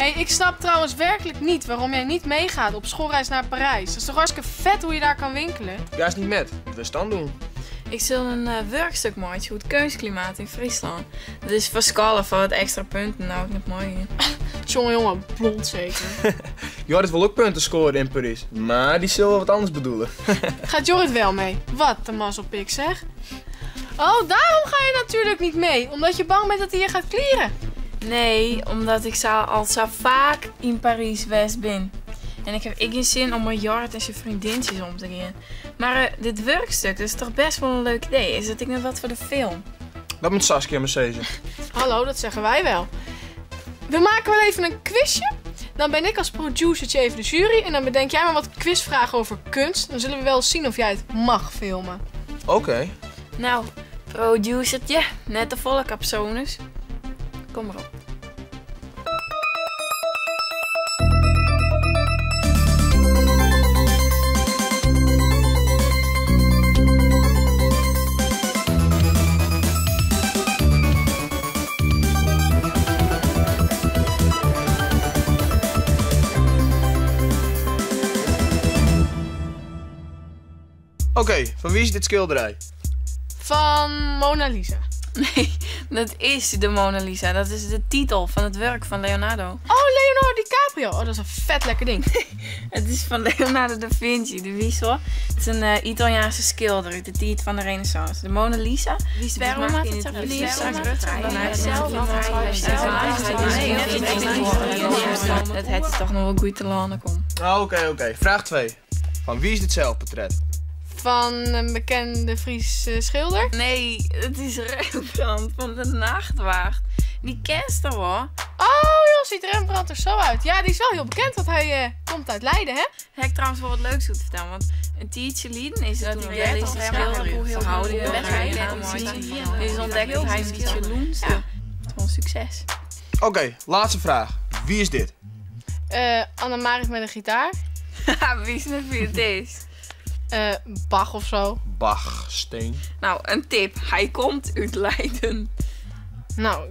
Hey, ik snap trouwens werkelijk niet waarom jij niet meegaat op schoolreis naar Parijs. Dat is toch hartstikke vet hoe je daar kan winkelen? Juist niet met. Wat wil je dan doen? Ik zal een werkstuk maken hoe het kunstklimaat in Friesland. Dat is voor scholen voor wat extra punten, nou ik nog mooi hier. Jongen, jongen, blond zeker. Jorrit wil ook punten scoren in Parijs, maar die zullen wat anders bedoelen. Gaat Jorrit wel mee? Wat een mazzelpik zeg. Oh, daarom ga je natuurlijk niet mee, omdat je bang bent dat hij je gaat klieren. Nee, omdat ik al zo vaak in Parijs geweest ben. En ik heb ik geen zin om met Jorrit en zijn vriendinnetjes om te gaan. Maar dit werkstuk, dat is toch best wel een leuk idee. Is dat ik nog wat voor de film? Dat moet Saskia maar zeggen. Hallo, dat zeggen wij wel. We maken wel even een quizje. Dan ben ik als producertje even de jury. En dan bedenk jij maar wat quizvragen over kunst. Dan zullen we wel zien of jij het mag filmen. Oké. Nou, producertje, net de volle capsones. Kom maar op. Oké, van wie is dit schilderij? Van Mona Lisa. Nee, dat is de Mona Lisa. Dat is de titel van het werk van Leonardo. Oh, Leonardo DiCaprio. Oh, dat is een vet lekker ding. Het is van Leonardo da Vinci, de wissel. Het is een Italiaanse schilder uit de tijd van de Renaissance. De Mona Lisa. Waarom had het Dat het is toch nog wel goed te landen komt. Oké. Vraag 2. Van wie is dit zelfportret? Van een bekende Friese schilder? Nee, het is Rembrandt van de Nachtwacht. Die kent toch wel? Oh joh, ziet Rembrandt er zo uit. Ja, die is wel heel bekend, want hij komt uit Leiden, hè? Heb ik trouwens wel wat leuks te vertellen, want een tijdje geleden is het toen realistische schilder verhouding Die is ontdekt dat hij een beetje loenste. Ja. Het was een succes. Oké, laatste vraag. Wie is dit? Annemarie met een gitaar. Wie is het wie het is? Bach of zo. Bach, Steen. Nou, een tip. Hij komt uit Leiden. Nou,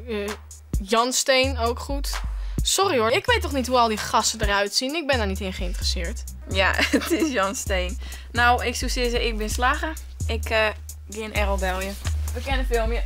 Jan Steen ook goed. Sorry hoor, ik weet toch niet hoe al die gasten eruit zien. Ik ben daar niet in geïnteresseerd. Ja, het is Jan Steen. Nou, ik zou zeggen, ik ben slager. Ik ga een Errol bellen. We kennen filmpje.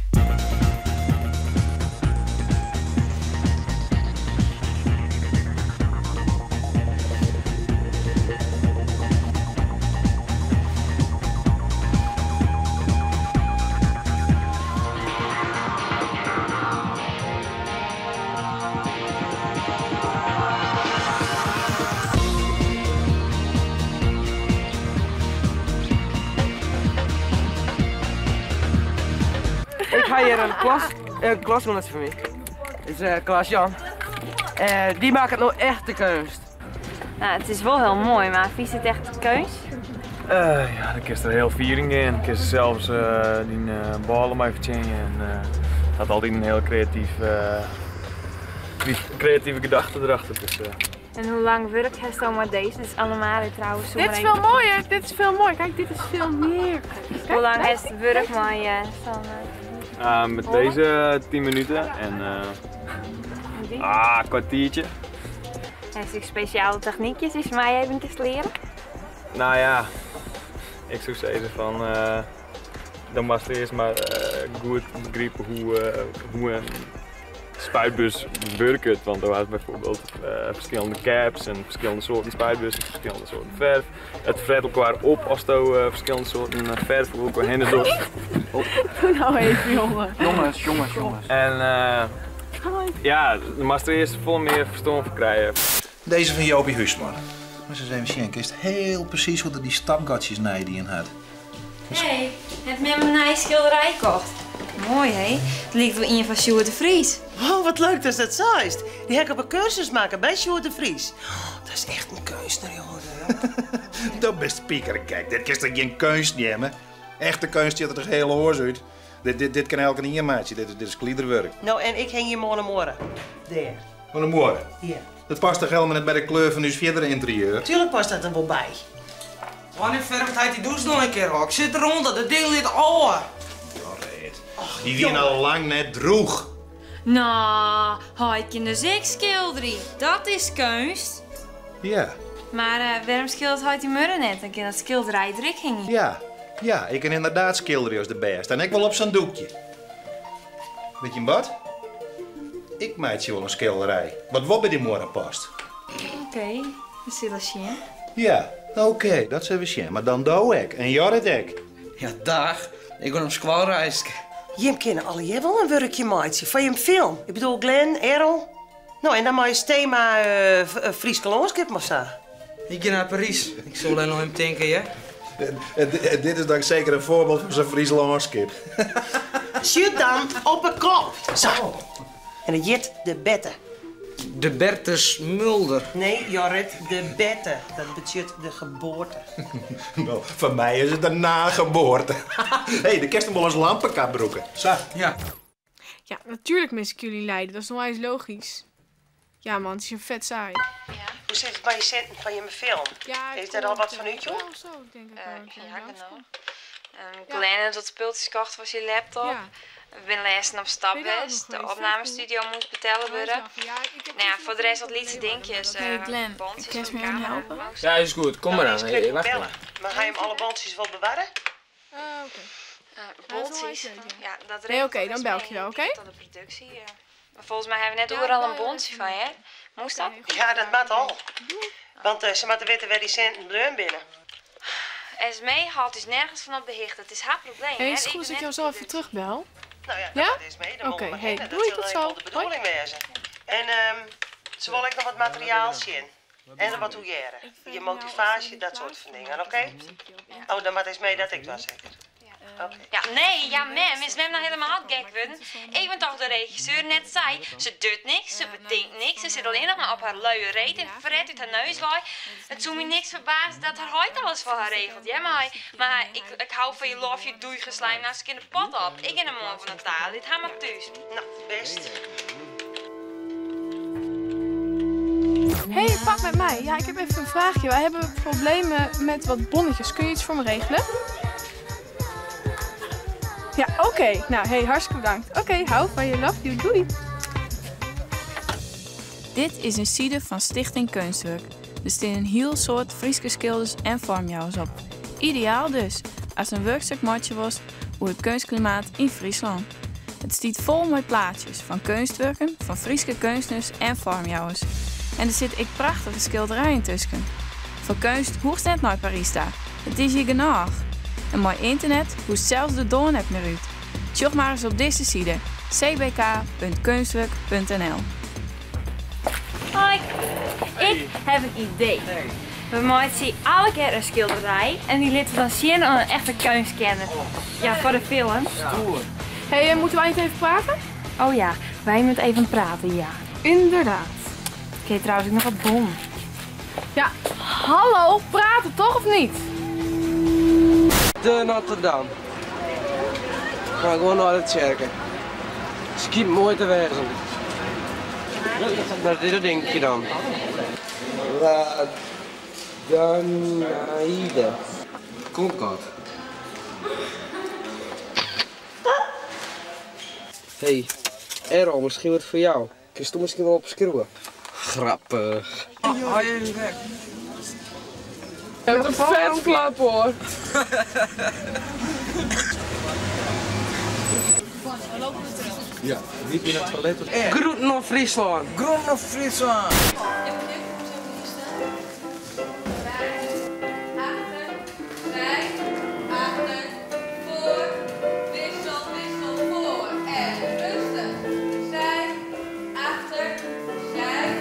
Ik ga hier een klasgenoot van mij. Dat is Klaas-Jan. Die maakt het nou echt de kunst. Nou, het is wel heel mooi, maar is het echt de kunst? Ja, dan kun je er heel viering in. Dan kun je zelfs die ballen mee verdienen. En het had altijd een heel creatieve gedachte erachter. Dus, En hoe lang werkt hij zo met deze? Dit is allemaal trouwens. Dit is veel mooier, dit is veel mooier. Kijk, dit is veel meer. Kijk, hoe lang is het werk met zo'n... met deze 10 minuten en een kwartiertje. En is speciale techniekjes is mij even te leren? Nou ja, ik zou zeggen van, dan was het eerst maar goed begrijpen hoe een spuitbus werkt. Want er waren bijvoorbeeld verschillende caps en verschillende soorten spuitbussen, verschillende soorten verf. Het vret elkaar op als er verschillende soorten verf voor elkaar heen door. Doe nou even, jongen. Jongens, jongens, jongens. En ja, de master eerst vol meer verstand van krijgen. Deze van Jopie Huisman. Maar ze even zien, is heel precies hoe die stapgatjes naar die in had. Hé, hey, heb met mijn nieuwe schilderij gekocht. Mooi, hè? Het lijkt wel een van Sjoerd de Vries. Oh, wat leuk dat dat zo is. Die heb ik op een cursus maken bij Sjoerd de Vries. Oh, dat is echt een kunstenaar, jongen. Dat best pieker. Kijk, dit is toch geen kunst nemen? Echte kunst ziet er toch heel oors uit. Dit kan elke niet maatje. Dit is kliederwerk. Nou, en ik hing je morgen. Daar. Morgen? Ja. Dat past toch helemaal net bij de kleur van uw verdere interieur? Tuurlijk past dat er wel bij. Wanneer verft hij die douche nog een keer, hoor? Ik zit eronder, dat ding ligt al. Die wienen al lang net droeg. No, heit kin dus ek skilderje. Dat is keunst. Ja. Mar eh, wêrom skildert heit dy muorre net? Dan kin dat skilderij der ek hingje. Ja, ja, ik kin ynderdaad skilderje as de bêste. En ek wol op sa'n doekje. Wit jim wat? Ik meitsje wol in skilderij, wat wol by dy muorre past. Oké, we sille sjen. Ja, oké, dat sille we sjen. Mar dan do ek en Jorrit ek. Ja, dag. Ik gean op skoalreiske. Jim kinne allegear wol in wurkje meitsje foar jim film. Ik bedoel Glenn, Errol. No, en dan mei as tema Fryske lânskippen of sa. Ik gean nei Parys. Ik sil dêr noch om tinke, hear. Dit is dan seker in foarbyld fan sa'n Frysk lânskip. Sjoch dan op 'e kop. Sa. En it hjit de Berte. De Bertus Mulder. Nee, Jorrit, de Berte. Dat betsjut de geboarte. No, foar my is it in nageboarte. Hé, do kinst him wol as lampekap brûke. Sa. Ja. Ja, natuurlijk mis ik jullie Leiden. Dat is nog eens logisch. Ja man, het is hier vet saai. Hoe sit it mei je sinten fan jimme film? Ja, ik Is dêr al wat fan út, joh? Wel zo, ik denk dat ik wel een keer Ja, langs genoeg. kom. Glenn hat wat spultsjes kocht foar syn laptop. Ja. We binne lêsten op stap Ben je daar ook west. nog De geweest? opnamestudio moest betelle Oh, wurde. ja, ik heb Nou ja, gisteren foar de rest wat nog lytse een dinkjes. Hey Glenn, Bandjes kinst foar my de even kamera. helpe? Ja, is goed. Kom maar Nou, aan. eerst Hey, wacht bellen. even. Maar ga je hem alle bandjes wel bewarren? Ah, oké. Boltjes. Dat is wel eens leuk, ja. Ja, dat Nee, regelt oké, dan best bel ik je mee. wel, oké? Tot de productie. Ja. Maar volgens mij hebben we net Ja, overal bel een je wel bontje even van, hè? Moest dat? Oké, goed. Ja, dat moet al. Doei. Want ze moeten weten waar die centen bleun binnen. Esmee haalt dus nergens van op de hichte. Het is haar probleem. Hey, hè? is het Ik goed als ben ik net jou zo de even productie. terugbel? Nou ja, Ja? dat is mee. Dan Oké, mogen we hey, beginnen. doei, Dat tot zal zo. wel de bedoeling wezen. En ze wil ook nog wat materiaal zien. En wat hoeieren. Je motivatie, dat soort van dingen, oké? Oh, dan moet eens mee dat ik was zeker. Oké. Ja, nee, ja, mem. Is mem nou helemaal gek worden? Ik ben toch de regisseur, net zei. Ze doet niks, ze bedenkt niks. Ze zit alleen nog maar op haar luie reet en fret uit haar neus waai. Het zou me niks verbazen dat haar huid alles voor haar regelt. Ja, maar, maar ik hou van je love, je doei geslijm naast ik in de pot op. Ik ben de man van Natalie, dit ga maar thuis. Nou, best. Hey, pak met mij. Ja, ik heb even een vraagje. Wij hebben problemen met wat bonnetjes. Kun je iets voor me regelen? Ja, oké. Nou, hey, hartstikke bedankt. Oké, hou van je. Love you. Doei. Dit is een side van Stichting Keunstwurk. Er staan een heel soort Fryske skilders en vormjouwers op. Ideaal dus, als een werkstuk matje was over het kunstklimaat in Friesland. Het stiet vol met plaatjes van kunstwerken, van Fryske kunstners en vormjouwers. En er zit ik prachtige schilderijen tussen. Voor kunst hoeft net naar Parijs daar. Het is hier genoeg. En mooi internet hoeft zelfs de doorn net meer uit. Zoek maar eens op deze site cbk.kunstwerk.nl. Hoi, ik heb een idee. We maken alle keer een schilderij en die laten we dan zien aan een echte kunstkenner. Ja, voor de film. Hey, moeten wij niet even praten? Oh ja, wij moeten even praten, ja. Inderdaad. Ik heb trouwens ook nog wat bon. Ja, hallo, praten toch of niet? De Notre Dame. Maar gewoon naar de kerken. Skiep mooi te wezen. Dat is dat dingetje dan. Danaïde. Concord. Hey, Errol, misschien wat voor jou. Kun je misschien wel op schreeuwen? Grappig. Hou je even weg. Je hebt een vet flap hoor. Ja, liep je naar het toilet of... Groeten op Friesland. Groen of Friesland? Voor, wissel, wissel, voor en rustig. Zij, achter, zij,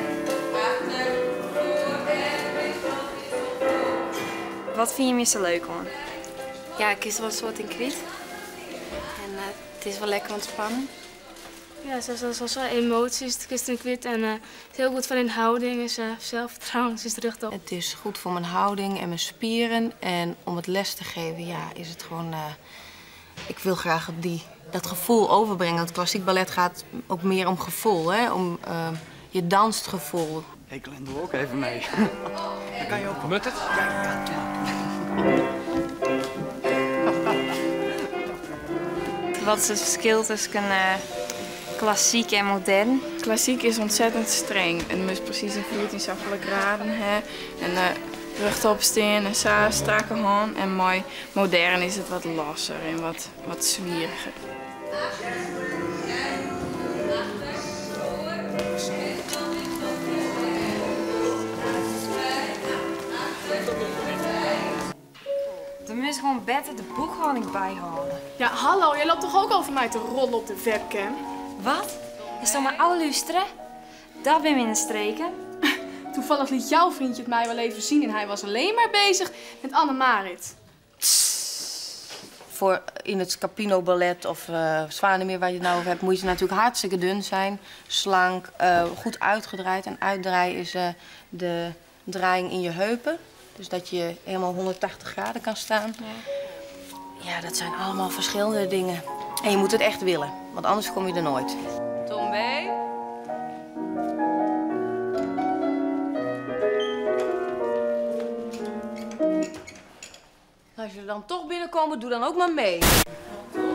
achter, voor en wissel, wissel, voor. Wat vind je me zo leuk hoor? Ja, ik is wel een soort in kwiet. En het is wel lekker ontspannen. Ja, ze heeft zo emoties, het is een kwit en is heel goed van in houding en ze zelfvertrouwen, ze is terug op. Het is goed voor mijn houding en mijn spieren. En om het les te geven, ja, is het gewoon... ik wil graag dat gevoel overbrengen. Want klassiek ballet gaat ook meer om gevoel, hè? Om je dansgevoel. Hey Glenn, doe ook even mee. Dan kan je ook. Mut het? Ja, ja. Wat is het verschil tussen Klassyk en modern. Klassyk is ontzettend streng. En moast presys in 14 safolle graden ha. En rjochtop stean en sa, strakke hân. En mei modern is it wat losser en wat, wat swieriger. Dan moat gewoan better de boekhâlding byhâlde. Ja, hallo, jij loopt toch ook over mij te rollen op de webcam? Wat? Is dat maar ôflústere? Dat bin minne streken. Toevallig liet jouw vriendje het mij wel even zien en hij was alleen maar bezig met Anne-Marit. Voor in het Scapino Ballet of Zwanenmeer, waar je het nou over hebt, moet je natuurlijk hartstikke dun zijn. Slank, goed uitgedraaid. En uitdraaien is de draaiing in je heupen. Dus dat je helemaal 180 graden kan staan. Ja. Ja, dat zijn allemaal verschillende dingen. En je moet het echt willen, want anders kom je er nooit. Tombé. Als jullie dan toch binnenkomen, doe dan ook maar mee. Draai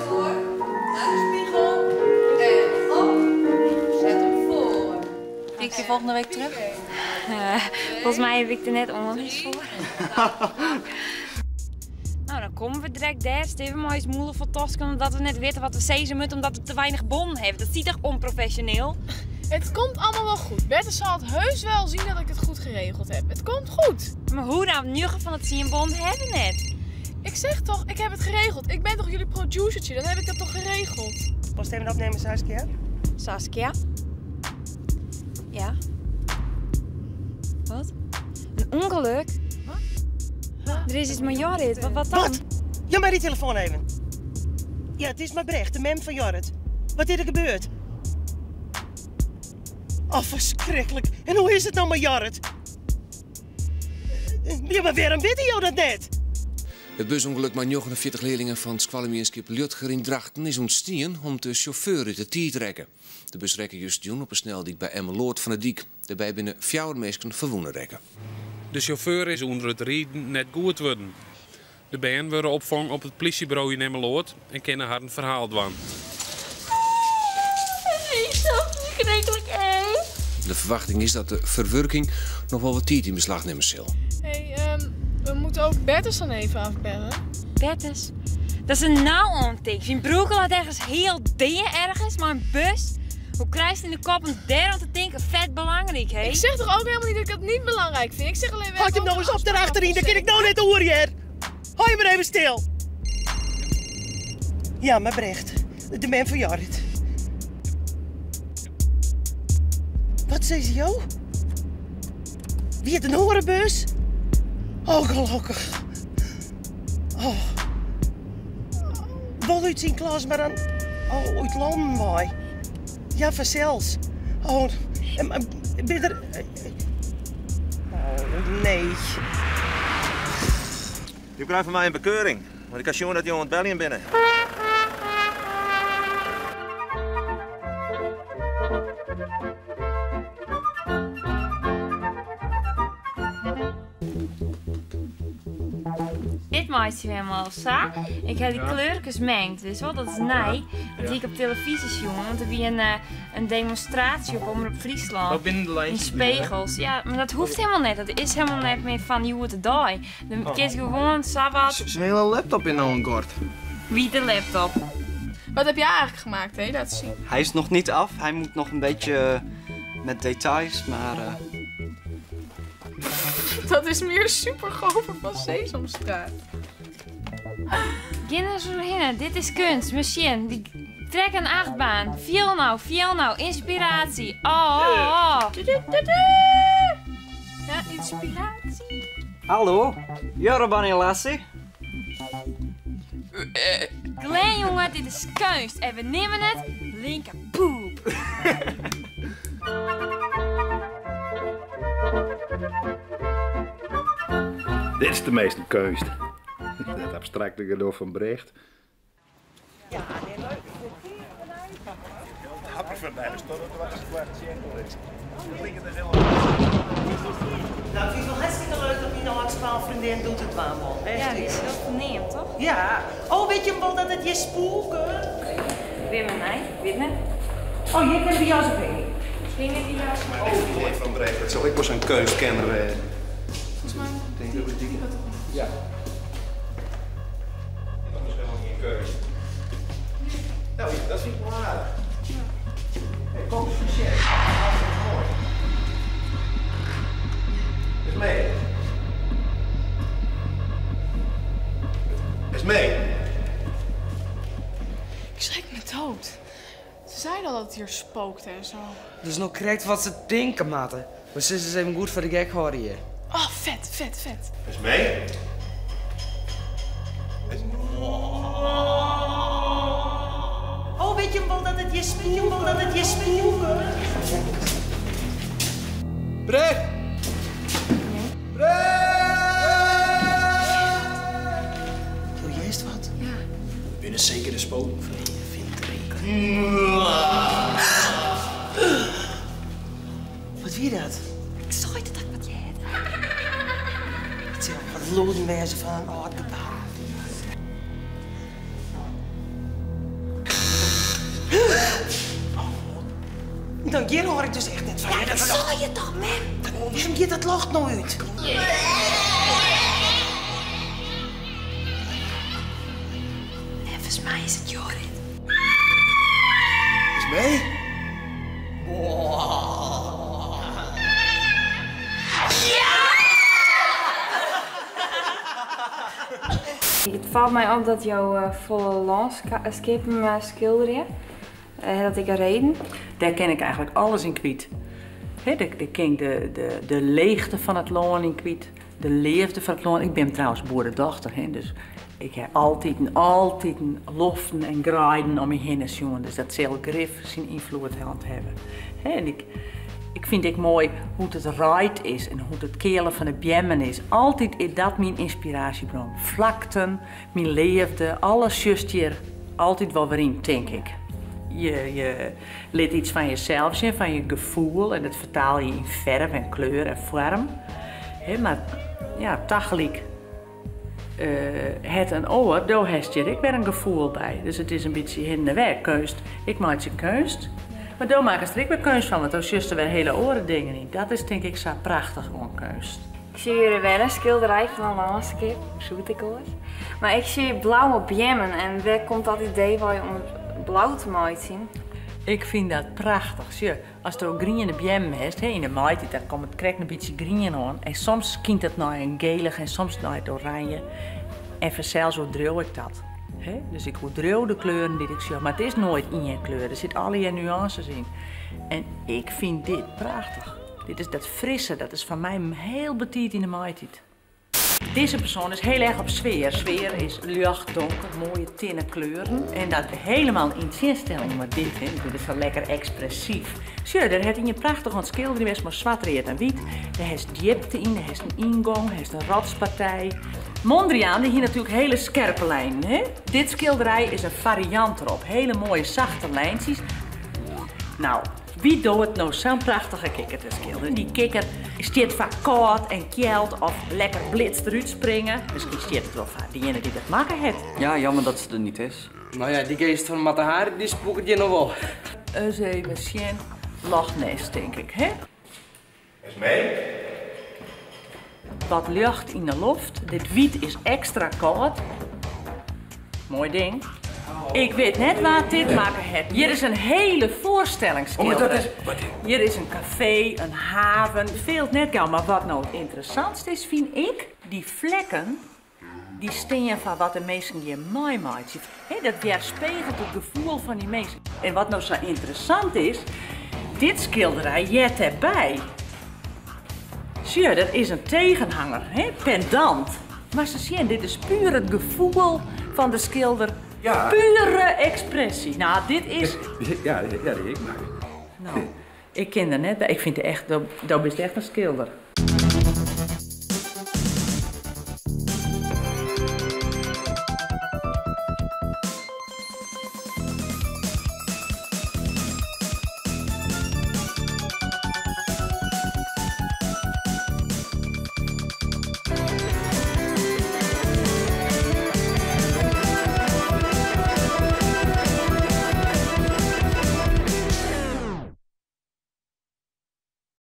door. Naar de spiegel. En op. Zet hem voor. Zie ik je volgende week terug? Volgens mij heb ik er net onderwijs voor. Nou, dan komen we direct daar. Steven maar eens moeilijk van tosken omdat we net weten wat we zeggen moeten omdat we te weinig bon hebben. Dat ziet toch onprofessioneel? Het komt allemaal wel goed. Berthe zal het heus wel zien dat ik het goed geregeld heb. Het komt goed. Maar hoe nou? 9 van het 10 bon hebben net. Ik zeg toch, ik heb het geregeld. Ik ben toch jullie producertje, dan heb ik dat toch geregeld. Post even opnemen, Saskia? Saskia? Ja. Wat? Een ongeluk? Wat? Er is iets met Jorrit. Wat dan? Wat? Ja, maar die telefoon even. Ja, het is maar Brecht, de mem van Jorrit. Wat is er gebeurd? Oh, verschrikkelijk. En hoe is het nou met Jorrit? Ja, maar waarom weet jou dat net? Het busongeluk met 49 leerlingen van skoallemienskip Liudger in Drachten is ontstaan om de chauffeur uit de tier te trekken. De bus rekke juist doen op een sneldiek bij Emmeloord van de Diek. Daarbij binnen 4 mensen verwoenen rekken. De chauffeur is onder het rijden net goed worden. De band worden opvangen op het politiebureau in Emmeloord en kennen haar een verhaal dwan. Het is zo verschrikkelijk eng. De verwachting is dat de verwerking nog wel wat tijd in beslag nemen zal. Hey, we moeten ook Bertus dan even afbellen. Bertus? Dat is een nauw ontik. Zijn broek had ergens heel dingen ergens, maar een bus. Hoe krijg je in de kop om daar aan te denken? Vet belangrijk, hè? Ik zeg toch ook helemaal niet dat ik dat niet belangrijk vind? Ik zeg alleen wel. Houd hem nou eens op daar achterin, dan kan ik nou net horen, hier. Hou je maar even stil. Ja, maar Brecht, de man van Jorrit. Wat zei ze jou? Wie het een horenbus? Oh, gelukkig. Oh. Wel uit zijn klas, maar dan... Oh, uit Londen, mooi. Ja, vanzelfs. Oh, en ben er... Oh, nee. Je krijgt van mij een bekeuring. Want ik kan zien dat jongen het België binnen. Dit maakt je helemaal sa. Ik heb die kleurtjes mengd, weet je wel? Dat is nij. Dat zie ik op televisie, jongen. Want er was een demonstratie op Omroep Friesland. Oh, binnen de lijntjes. In spiegels. Ja, maar dat hoeft helemaal niet. Dat is helemaal net meer van you the die. Dan kies gewoon sabbat. Zijn hele laptop in een gort. Wie de laptop? Wat heb jij eigenlijk gemaakt, hè? Laat zien. Hij is nog niet af. Hij moet nog een beetje met details, maar... Dat is meer supergover van Sesamstraat. Kinderen zo heen, dit is kunst, machine. Die trek een achtbaan. Viel nou, inspiratie. Oh, oh, oh. Ja, inspiratie. Hallo, Jorban en Lassie. Glenn, jongen, dit is kunst. En we nemen het linkerpoep. Dit is de meeste kunst. Dat abstracte gedoe van Brecht. Ja, nee, leuk. Nou, ik vind het wel hartstikke leuk dat mijn oud-vriendin doet het wel, man. Ja, die is heel verneemd, toch? Ja. Oh, weet je wel dat het je spoken? Weer met mij, weet je? Oh, je kent de Josephine. Ging het die Maar dit idee van Brecht, dat zal ik wel zo'n keuskenner wezen. Volgens mij Denk dat die. Ja. Dat is helemaal geen keuze. Nou, dat vind ik wel aardig. Hey, kom eens, Michel. Hartstikke mooi. Is mee. Is mee. Ik schrik me dood. Ze zeiden al dat het hier spookte en zo. Dus nog correct wat ze denken, maten. Maar ze is even goed voor de gek houden hier. Oh, vet, vet, vet. Is mee. Oh, weet je wel dat het je spoken? Dat het je spoken? Brecht! Doe je eerst wat? Ja. Binnen zeker de spoken van die Wat wie dat? Ik zag het dat ik wat je hebt. Het zijn wat loden mensen van een oud gebouw. Oh. Nou, hier hoor ik dus echt net van. Ja, dat zal je toch, man? Waarom gaat dat locht nou uit? Volgens mij is het Jorrit. Is mee? Het valt mij op dat jouw volle landscapen schilderen. Dat ik een reden. Daar ken ik eigenlijk alles in kwijt. He, daar ken ik de leegte van het loon in kwijt, de leefde van het loon. Ik ben trouwens boerendochter, he, dus ik heb altijd loften en graaien om me heen jongen. Dus dat zal grif zijn invloed aan het hebben. He, en ik vind het mooi hoe het rijdt is en hoe het kelen van de bjemmen is. Altijd is dat mijn inspiratiebron. Vlakten, mijn leefde, alles just hier altijd wel weer in, denk ik. Je laat iets van jezelf zien, van je gevoel en dat vertaal je in verf en kleur en vorm. He, maar ja, tegelijk het en oor, daar heb je ik weer een gevoel bij. Dus het is een beetje hin en weer kunst. Ik maak je kunst, maar daar maken ze er ook weer kunst van, want dan zie je er weer hele oren dingen in. Dat is denk ik zo prachtig onkunst. Ik zie hier wel een schilderij van een landschap, zoet ik hoor. Maar ik zie blauwe bjemmen en waar komt dat idee van je om het blauw te maken zien? Ik vind dat prachtig. Zie je, als er ook groene bjemmen hebt, in de maait, dan komt het krek een beetje groen aan. En soms kient het naar een gelig en soms naar het oranje. En vanzelf zo dreeuw ik dat. He? Dus ik dreeuw de kleuren die ik zie, maar het is nooit in je kleur. Er zitten alle nuances in. En ik vind dit prachtig. Dit is dat frisse, dat is van mij heel betiet in de maaitijd. Deze persoon is heel erg op sfeer. Sfeer is licht, donker, mooie tinnen kleuren. En dat helemaal in zinstelling maar dit, hè. Dit is wel lekker expressief. Zie je, daar heb je een prachtig schildering, best maar zwart, rood en wit. Daar is diepte in, daar is een ingang, daar is een rotspartij. Mondriaan, die hier natuurlijk hele scherpe lijnen. Hè? Dit schilderij is een variant erop. Hele mooie zachte lijntjes. Nou, wie doet nou zo'n prachtige kikker te schilderen? Die kikker stiert vaak koud en kjeld of lekker blitz eruit springen. Misschien stiert het wel vaak diegene die dat maken heeft. Ja, jammer dat ze er niet is. Nou ja, die geest van Mata Hari, die spoekt je nog wel. Eens even zien, Loch Ness, denk ik, hè? Is mee? Wat lucht in de lucht. Dit wiet is extra koud. Mooi ding. Ik weet net waar dit maken het. Hier is een hele voorstelling. Oh, maar dat is... Hier is een café, een haven. Veel net jou, maar wat nou het interessantste is, vind ik, die vlekken, die steen van wat de mensen hier mooi maken. He, dat weerspiegelt het gevoel van die mensen. En wat nou zo interessant is, dit schilderij jet erbij. Zie je, dat is een tegenhanger, hè? Pendant. Maar ze zien, dit is puur het gevoel van de schilder. Ja. Pure expressie. Nou, dit is... Ja, ja, die ik maak. Nou, ik ken er net bij. Ik vind het echt, dat is echt een schilder.